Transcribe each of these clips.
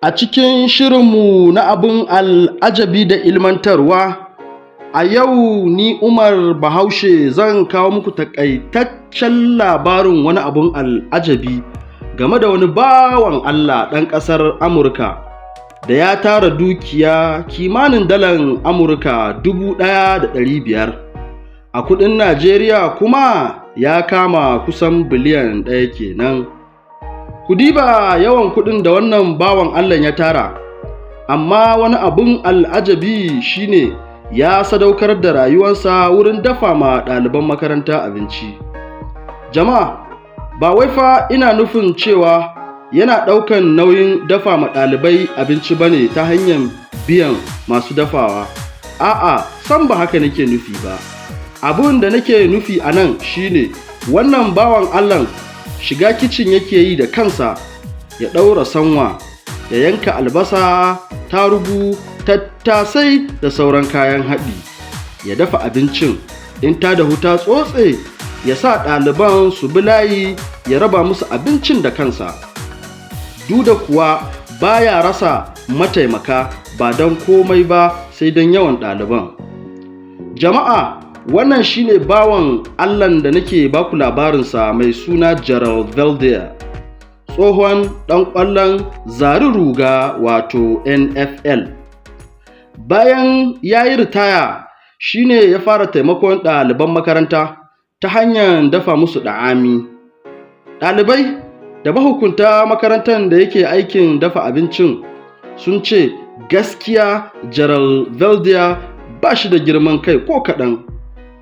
A cikin shirinmu na abin al'ajabi da ilmantarwa, a yau ni Umar Bahaushe zan kawo muku taƙaitaccen labarin wani abin al'ajabi game da wani bawan Allah ɗan ƙasar Amurka da ya tara dukiya kimanin dalan Amurka 1,500. A kuɗin Najeriya kuma ya kama kusan biliyan 1 kenan. Ku diba yawan kuɗin da wannan bawan Allah ya tara, amma wani abun al'ajabi shine ya sadaukar da rayuwarsa wurin dafa ma ɗaliban makaranta abinci. Jama'a, ba wai fa ina nufin cewa yana ɗaukan nauyin dafa ma ɗalibai abinci bane ta hanyar biyan masu dafawa. A'a, sam ba haka nake nufi ba. Abun da nake nufi a nan shine wannan bawan Allahn shiga kicin yake yi da kansa, ya ɗaura sanwa, ya yanka albasa, tarugu, tattasai da sauran kayan haɗi, ya dafa abincin, in ta dahu ta tsotse, ya sa ɗaliban su bi layi, ya raba musu abincin da kansa. Duk da kuwa baya rasa mataimaka, ba don komai ba sai don yawan ɗaliban. Jama'a, wannan shine bawan Allahn da nake baku labarinsa mai suna Gerald Veldheer, tsohon ɗan ƙwallon zari ruga wato NFL. Bayan ya yi ritaya shine ya fara taimakon ɗaliban makaranta ta hanyar dafa musu ɗa'ami. Ɗalibai da mahukunta makarantar da yake aikin dafa abincin sun ce gaskiya Gerald Veldheer ba shi da girman kai ko kaɗan,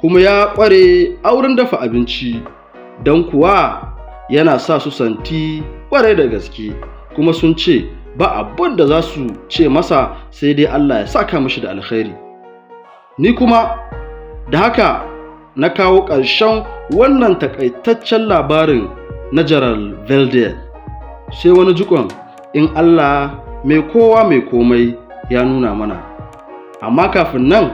kuma ya ƙware a wurin dafa abinci, don kuwa yana sa su santi ƙwarai da gaske, kuma sun ce ba abun da za su ce masa sai dai Allah ya saka mishi da alkhairi. Ni kuma da haka na kawo ƙarshen wannan takaitaccen labarin na Gerald Veldheer. Sai wani jikon in Allah mai kowa mai komai ya nuna mana. Amma kafin nan,